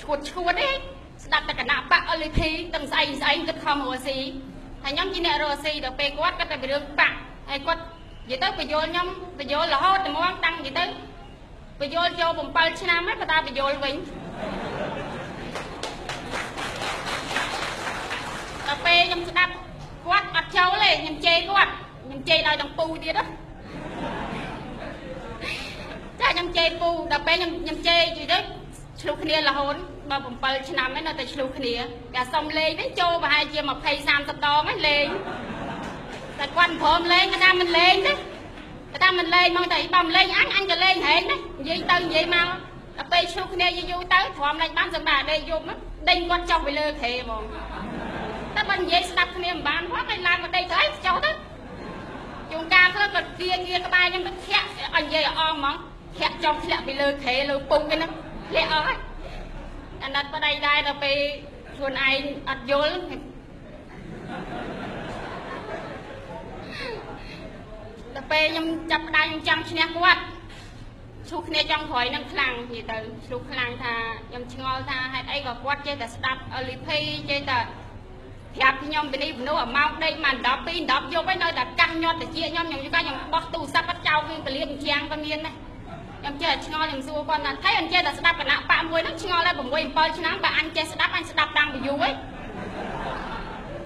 ឈួតឈួតទេស្ដាប់តែគណៈបក LP ទាំងស្អីស្អីគិតខំរស់ស៊ីហើយខ្ញុំជាអ្នករស់ស៊ីដល់ពេលគាត់គាត់តែពីរឿងបាក់ហើយគាត់និយាយទៅបញ្យល់ខ្ញុំបញ្យល់រហូតត្មងតាំងនិយាយទៅបញ្យល់ចូល7ឆ្នាំហើយបើតាបញ្យល់វិញដល់ពេលខ្ញុំស្ដាប់គាត់អត់ចូលទេខ្ញុំជេរគាត់ខ្ញុំជេរដល់ដងពូទៀតណាចាខ្ញុំជេរពូដល់ពេលខ្ញុំជេរនិយាយទៅឆ្លុះគ្នារហូតបើ7ឆ្នាំហើយនៅតែឆ្លុះគ្នាគេសុំលេងវិញចូលប្រហែលជា20 30ដងហ្នឹងលេងតែគាត់មិនព្រមលេងគាត់ថាមិនលេងទេគាត់ថាមិនលេងមកតែបើមិនលេងអញក៏លេងហែងដែរនិយាយទៅនិយាយមកដល់ពេលឆ្លុះគ្នាយូរយូរទៅទ្រាំលេងបានសម្រាប់ដេកយប់ដេញគាត់ចុះពីលើគ្រែហ្មងតែបើនិយាយស្ដាប់គ្នាមិនបានផងឲ្យឡើងមកដេកទៅអីចុះទៅជួនកាលខ្លះគាត់គៀងាក្បែរខ្ញុំទៅធាក់ឲ្យនិយាយឲ្យអងហ្មងធាក់ចុះធ្លាក់ពីលើគ្រែលើពុកហ្នឹងធ្លាក់អស់ហើយអាណិតប្តីដែរដល់ពេលខ្លួនឯងអត់យល់ដល់ពេលខ្ញុំចាប់ផ្ដើមខ្ញុំចង់ឈ្នះគាត់ឈូសគ្នាចង់ក្រោយនឹងខ្លាំងនិយាយទៅឈូសខ្លាំងថាខ្ញុំឆ្ងល់ថាហេតុអីក៏គាត់ចេះតែស្ដាប់ LP ចេះតែប្រាប់ខ្ញុំពីនេះមនុស្សអាម៉ោងដេកមក10 2 10យប់ហើយនៅតែកាសញាត់តិចខ្ញុំខ្ញុំយល់ខ្ញុំបោះទូរស័ព្ទអត់ចោលវាពលាជាងក៏មានដែរខ្ញុំចេះតែឆ្ងល់ខ្ញុំសួរគាត់ថាថៃអញចេះតែស្ដាប់គណៈបកមួយហ្នឹងឆ្ងល់ហើយ6 7ឆ្នាំបើអញចេះស្ដាប់អញស្ដាប់តាំងពីយូរហើយ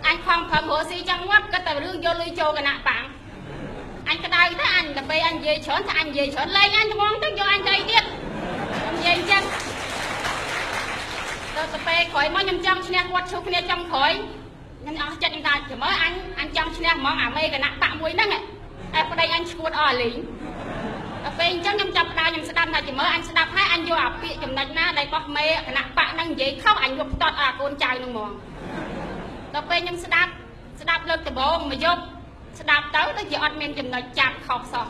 អញខំប្រឹងរស់ស៊ីចង់ងាប់គិតតែរឿងយកលុយចូលគណៈបកអញក្តៅទៅអញដល់ពេលអញនិយាយច្រើនថាអញនិយាយច្រើនលេងអញត្មងទៅយកអញទៅអីទៀតខ្ញុំនិយាយអញ្ចឹងដល់ទៅពេលក្រោយមកខ្ញុំចង់ឈ្នះគាត់ឈូសគ្នាចង់ក្រោយខ្ញុំអស់ចិត្តខ្ញុំថាចាំមើលអញចង់ឈ្នះហ្មងអាមេគណៈបកមួយហ្នឹងតែប្តីអញឈួតអស់អាលីងដល់ពេលអញ្ចឹងខ្ញុំចាប់ផ្ដើមខ្ញុំស្ដាប់ថាចាំមើលអញស្ដាប់ហើយអញយកអាពាក្យចំណុចណាដែលបោះមេគណៈបកហ្នឹងនិយាយខុសអញយកផ្ទាត់អាកូនចៅហ្នឹងហ្មងដល់ពេលខ្ញុំស្ដាប់ស្ដាប់លើកដំបូងមកយប់ស្ដាប់ទៅដូចជាអត់មានចំណុចចាប់ខុសសោះ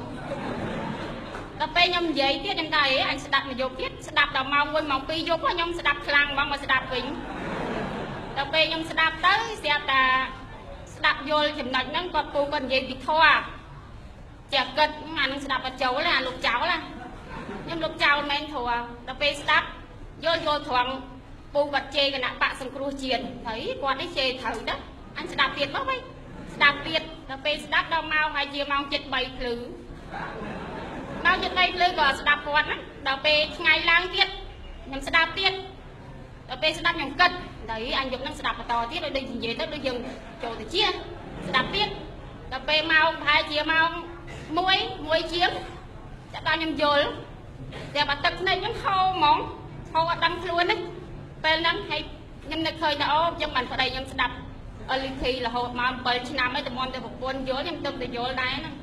ដល់ពេលខ្ញុំនិយាយទៀតខ្ញុំថាអីអញស្ដាប់មកយប់ទៀតស្ដាប់ដល់ម៉ោង1ម៉ោង2យប់ខ្ញុំស្ដាប់ខ្លាំងហ្មងមកស្ដាប់វិញដល់ពេលខ្ញុំស្ដាប់ទៅស្រាប់តែស្ដាប់យល់ចំណុចហ្នឹងគាត់ពូគាត់និយាយពីធម៌ចេះគិតអានឹងស្ដាប់អត់ចូលទេអាលោកចោលណាខ្ញុំលោកចោលមែនធម៌ដល់ពេលស្ដាប់យល់យល់ត្រង់ពូគាត់ជេរគណៈបកសង្គ្រោះជាតិហើយគាត់នេះជេរត្រូវទៅអញស្ដាប់ទៀតមកវិញស្ដាប់ទៀតដល់ពេលស្ដាប់ដល់ម៉ោងហើយជាម៉ោង7:03ភ្លឺម៉ោង7:03ភ្លឺក៏ស្ដាប់គាត់ហ្នឹងដល់ពេលថ្ងៃឡើងទៀតខ្ញុំស្ដាប់ទៀតដល់ពេលស្ដាប់ខ្ញុំគិតដល់អញយប់ហ្នឹងស្ដាប់បន្តទៀតដូចនិយាយទៅដូចយើងចូលទៅជាស្ដាប់ទៀតដល់ពេលម៉ោងប្រហែលជាម៉ោង1ជាងចាប់ដល់ខ្ញុំយល់តែបើទឹកភ្នែកខ្ញុំហូរហ្មងហូរអត់ដឹងខ្លួនហ្នឹងពេលហ្នឹងហើយខ្ញុំនឹកឃើញថាអូខ្ញុំបានប្តីខ្ញុំស្ដាប់ LP រហូតមក7ឆ្នាំហើយតម្រាំតែប្រពន្ធយល់ខ្ញុំទៅតែយល់ដែរហ្នឹង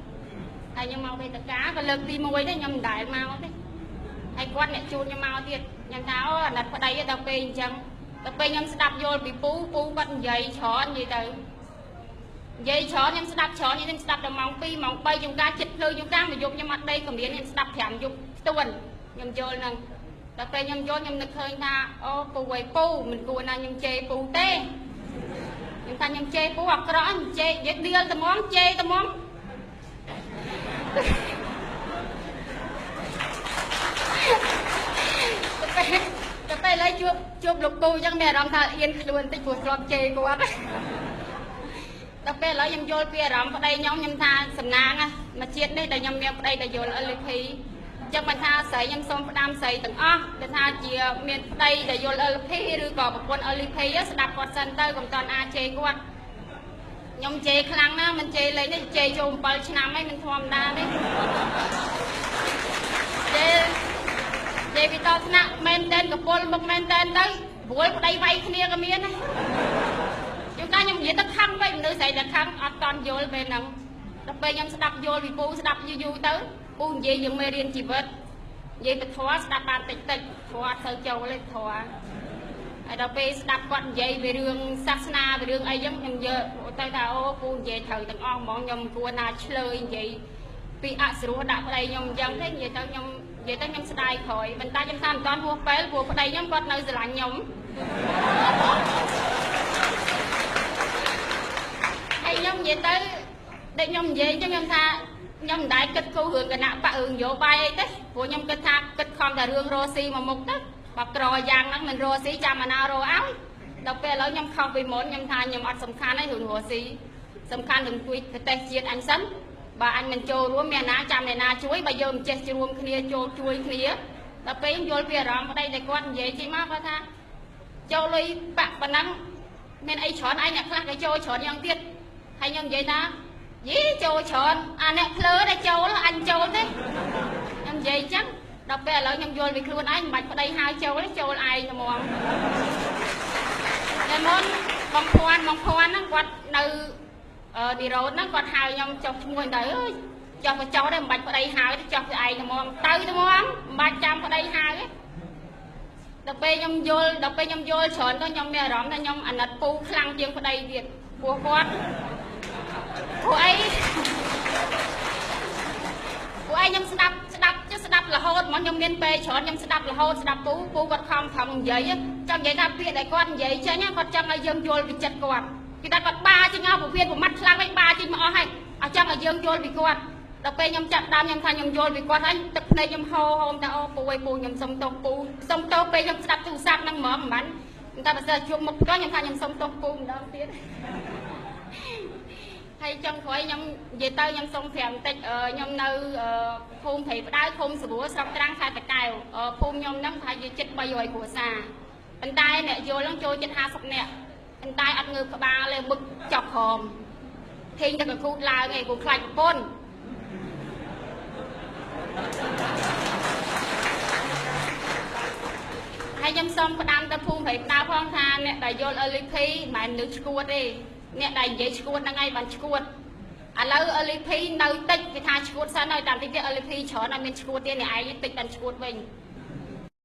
ហើយខ្ញុំមកវេទិកាក៏លើកទី1ទេខ្ញុំមិនដែលមកទេហើយគាត់អ្នកជូនខ្ញុំមកទៀតខ្ញុំថាអូអាណិតប្តីដល់ពេលអញ្ចឹងដល់ពេលខ្ញុំស្ដាប់យល់ពីពូពូគាត់និយាយច្រើននិយាយទៅនិយាយច្រើនខ្ញុំស្ដាប់ច្រើនខ្ញុំស្ដាប់ដល់ម៉ោង2ម៉ោង3ជួនកាលចិត្តភ្លឺជួនកាលមួយយប់ខ្ញុំអត់ដេកក៏មានខ្ញុំស្ដាប់5យប់ស្ទួនខ្ញុំយល់ហ្នឹងដល់ពេលខ្ញុំយល់ខ្ញុំនឹកឃើញថាអូពូអីពូមិនគួរណាខ្ញុំជេរពូទេខ្ញុំថាខ្ញុំជេរពូអាក្រក់ខ្ញុំជេរនិយាយដៀលត្មងជេរត្មងដល់ពេលឡើយជួបលោកពូអញ្ចឹងមានអារម្មណ៍ថាអៀនខ្លួនបន្តិចព្រោះធ្លាប់ជេរគាត់ដល់ពេលឥឡូវខ្ញុំយល់ពីអារម្មណ៍ប្តីខ្ញុំខ្ញុំថាសំណាងមួយជាតិនេះដែលខ្ញុំមានប្តីដែលយល់ LP អញ្ចឹងមិនថាស្រីខ្ញុំសូមផ្ដាំស្រីទាំងអស់ដែលថាជាមានប្តីដែលយល់ LP ឬក៏ប្រពន្ធ LP ស្ដាប់គាត់សិនទៅកុំតន់អាចជេរគាត់ខ្ញុំជេរខ្លាំងណាស់មិនជេរលេងទេជេរចូល7ឆ្នាំហើយមិនធម្មតាទេជេរពីតថ្នាក់មែនតែនកពលមុខមែនតែនទៅព្រួយប្តីវាយគ្នាក៏មានដែរជួនកាលខ្ញុំនិយាយទៅខឹងវិញមនុស្សស្រីតែខឹងអត់តន់យល់ពេលហ្នឹងដល់ពេលខ្ញុំស្ដាប់យល់ពីពូស្ដាប់យូរយូរទៅពូនិយាយយើងមេរៀនជីវិតនិយាយទៅធម៌ស្ដាប់បានតិចតិចធម៌អត់សូវចូលទេធម៌ហើយដល់ពេលស្ដាប់គាត់និយាយពីរឿងសាសនាពីរឿងអីចឹងខ្ញុំយកទៅថាអូពូនិយាយត្រូវទាំងអស់ហ្មងខ្ញុំគួរណាឆ្លើយនិយាយពីអសរោះដាក់ប្តីខ្ញុំអញ្ចឹងទេនិយាយទៅខ្ញុំនិយាយទៅខ្ញុំស្ដាយក្រោយប៉ុន្តែខ្ញុំថាមិនទាន់ហួសពេលព្រោះប្តីខ្ញុំគាត់នៅស្រឡាញ់ខ្ញុំហើយខ្ញុំនិយាយទៅដូចខ្ញុំនិយាយអញ្ចឹងខ្ញុំថាខ្ញុំមិនដែលគិតគូររឿងគណៈបករឿងនយោបាយអីទេព្រោះខ្ញុំគិតថាគិតខំតែរឿងរស់ស៊ីមកមុខទៅ បើក្រយ៉ាងហ្នឹងមិនរស់ស៊ីចាំអាណារស់ឲ្យដល់ពេលឥឡូវខ្ញុំខុសពីមុនខ្ញុំថាខ្ញុំអត់សំខាន់ទេរឿងរស់ស៊ីសំខាន់រឿងជួយប្រទេសជាតិអញសិនបើអញមិនចូលរួមមានណាចាំអ្នកណាជួយបើយើងមិនចេះរួមគ្នាចូលជួយគ្នាដល់ពេលយល់ពីអារម្មណ៍ប្តីតែគាត់និយាយចេញមកគាត់ថាចូលលុយបាក់ប៉ុណ្ណឹងមានអីច្រើនឯងអ្នកខ្លះគេចូលច្រើនយ៉ាងទៀតហើយខ្ញុំនិយាយថាយីចូលច្រើនអាអ្នកភ្លើដែលចូលអញចូលទេខ្ញុំនិយាយអញ្ចឹងដល់ពេលឥឡូវខ្ញុំយល់ពីខ្លួនឯងមិនបាច់ប្តីហៅចូលទេចូលឯងហ្មងតែមុនបងភ័ណ្ឌហ្នឹងគាត់នៅនីរ៉ូតហ្នឹងគាត់ហៅខ្ញុំចុះឈ្មោះទៅអើយចុះក៏ចុះដែរមិនបាច់ប្តីហៅទេចុះទៅឯងហ្មងទៅហ្មងមិនបាច់ចាំប្តីហៅទេដល់ពេលខ្ញុំយល់ច្រើនទៅខ្ញុំមានអារម្មណ៍ថាខ្ញុំអាណិតពូខ្លាំងជាងប្តីទៀតព្រោះគាត់ព្រោះអីខ្ញុំស្ដាប់រហូតមកខ្ញុំមានពេលច្រើនខ្ញុំស្ដាប់រហូតស្ដាប់ពូគាត់ខំខំនិយាយចង់និយាយថាពាក្យដែលគាត់និយាយចេញគាត់ចង់ឲ្យយើងយល់ពីចិត្តគាត់គេថាគាត់បាចេញអស់ពវៀនប្រមាត់ខ្លាំងវិញបាចេញមកអស់ហើយអត់ចង់ឲ្យយើងយល់ពីគាត់ដល់ពេលខ្ញុំចាប់ដើមខ្ញុំថាខ្ញុំយល់ពីគាត់ហើយទឹកភ្នែកខ្ញុំហូរហូមថាអូពូអើយពូខ្ញុំសុំទោសពូសុំទោសពេលខ្ញុំស្ដាប់ទូរស័ព្ទហ្នឹងហ្មងមិនបានតែបើសិនជួបមុខផ្ទាល់ខ្ញុំថាខ្ញុំសុំទោសពូម្ដងទៀតហើយចុងក្រោយខ្ញុំនិយាយទៅខ្ញុំសុំប្រាប់បន្តិចខ្ញុំនៅភូមិព្រៃផ្ដៅឃុំស្រួលស្រុកត្រាំងខេត្តតាកែវភូមិខ្ញុំហ្នឹងប្រហែលជាជិត300គ្រួសារប៉ុន្តែអ្នកយល់ហ្នឹងចូលជិត50នាក់ប៉ុន្តែអត់ងើបក្បាលទេបឹកចុះក្រោមធីងតែកគូតឡើងឯងព្រោះខ្លាចប្រពន្ធហើយខ្ញុំសូមផ្ដាំទៅភូមិព្រៃផ្ដៅផងថាអ្នកដែលយល់ LP មិនមែននៅឈួតទេអ្នកដែលនិយាយឈួតហ្នឹងឯងបានឈួតឥឡូវ LP នៅតិចគេថាឈួតសិនហើយតាមតិចទៀត LP ច្រើនអត់មានឈួតទេអ្នកឯងតិចបានឈួតវិញ